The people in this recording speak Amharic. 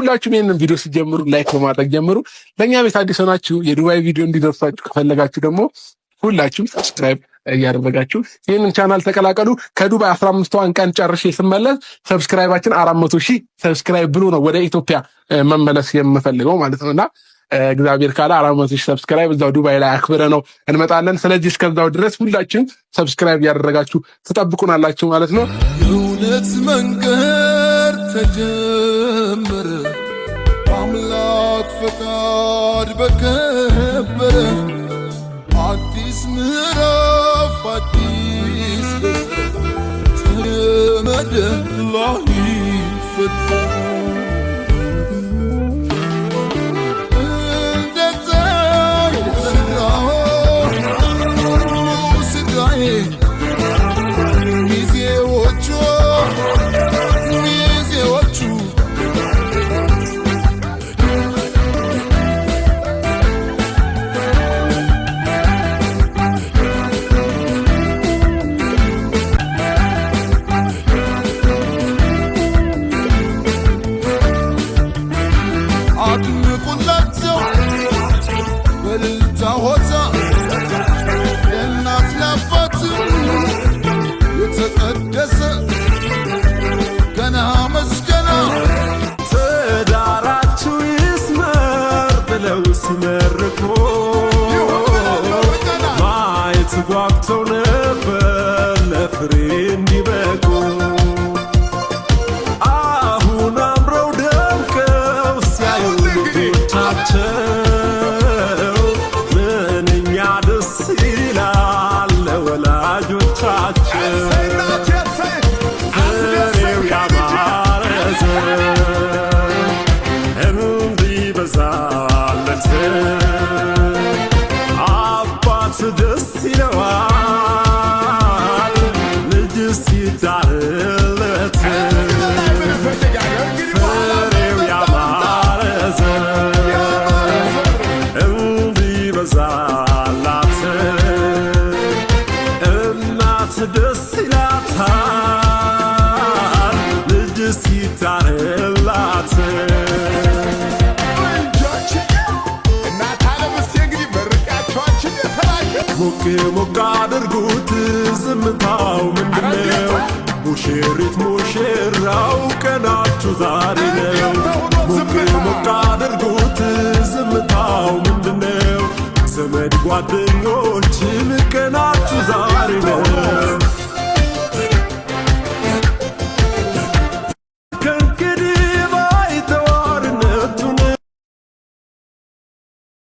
ሁላችሁም ይህንን ቪዲዮ ሲጀምሩ like በማድረግ ጀምሩ። ለእኛ ቤት አዲስ ሆናችሁ የዱባይ ቪዲዮ እንዲደርሳችሁ ከፈለጋችሁ ደግሞ ሁላችሁም subscribe እያደረጋችሁ ይህንን ቻናል ተቀላቀሉ። ከዱባይ 15ቷን ቀን ጨርሼ ስመለስ subscribe ኣችን 400,000 subscribe ብሎ ነው ወደ ኢትዮጵያ መመለስ የምፈልገው ማለት ነው። እና እግዚአብሔር ካለ 400,000 subscribe እዛው ዱባይ ላይ አክብረን ነው እንመጣለን። ስለዚህ እስከዛው ድረስ ሁላችሁም subscribe እያደረጋችሁ ትጠብቁናላችሁ ማለት ነው። የእውነት መንገድ ተጀመረ፣ አምላክ ፈቃድ በከበረ አዲስ ምዕራፍ፣ አዲስ ደስታ ተመደ ላይፈታ እንደ ፀሐይ ስራዬ ሚዜዎቹ ሚዜዎቹ። አድምቁላቸው በእልልታ ሆታ ለእናት ለአባት የተቀደሰ ገና መስገና። ትዳራችሁ ይስመር ብለው ሲመርቁ ማየት ጓጉተው ነበር ለፍሬ እንዲበቁ። አሁን አምረው ደምቀው ሲያዩ ልጆቻቸው ምንኛ ደስ ይላል ለወላጆቻቸው። ፍሬው ያማረ ዘር እንዲበዛለት አባት ደስ ይለዋል ልጅ ሲዳርለት። ፍሬው ያማረ ዘር እንዲበዛላት እናት ደስ ይላታል ልጅ ሲዳርላት። እናት አለም እስቲ እንግዲህ መርቂያቸዋችን የተለያየ ሞቅ ሞቅ አድርጉት፣ ዝምታው ምንድነው? ሙሽሪት ሙሽራው ቀናችሁ ዛሬ ነው። ሞቅ ሞቅ አድርጉት፣ ዝምታው ምንድነው? ዘመድ ጓደኞችን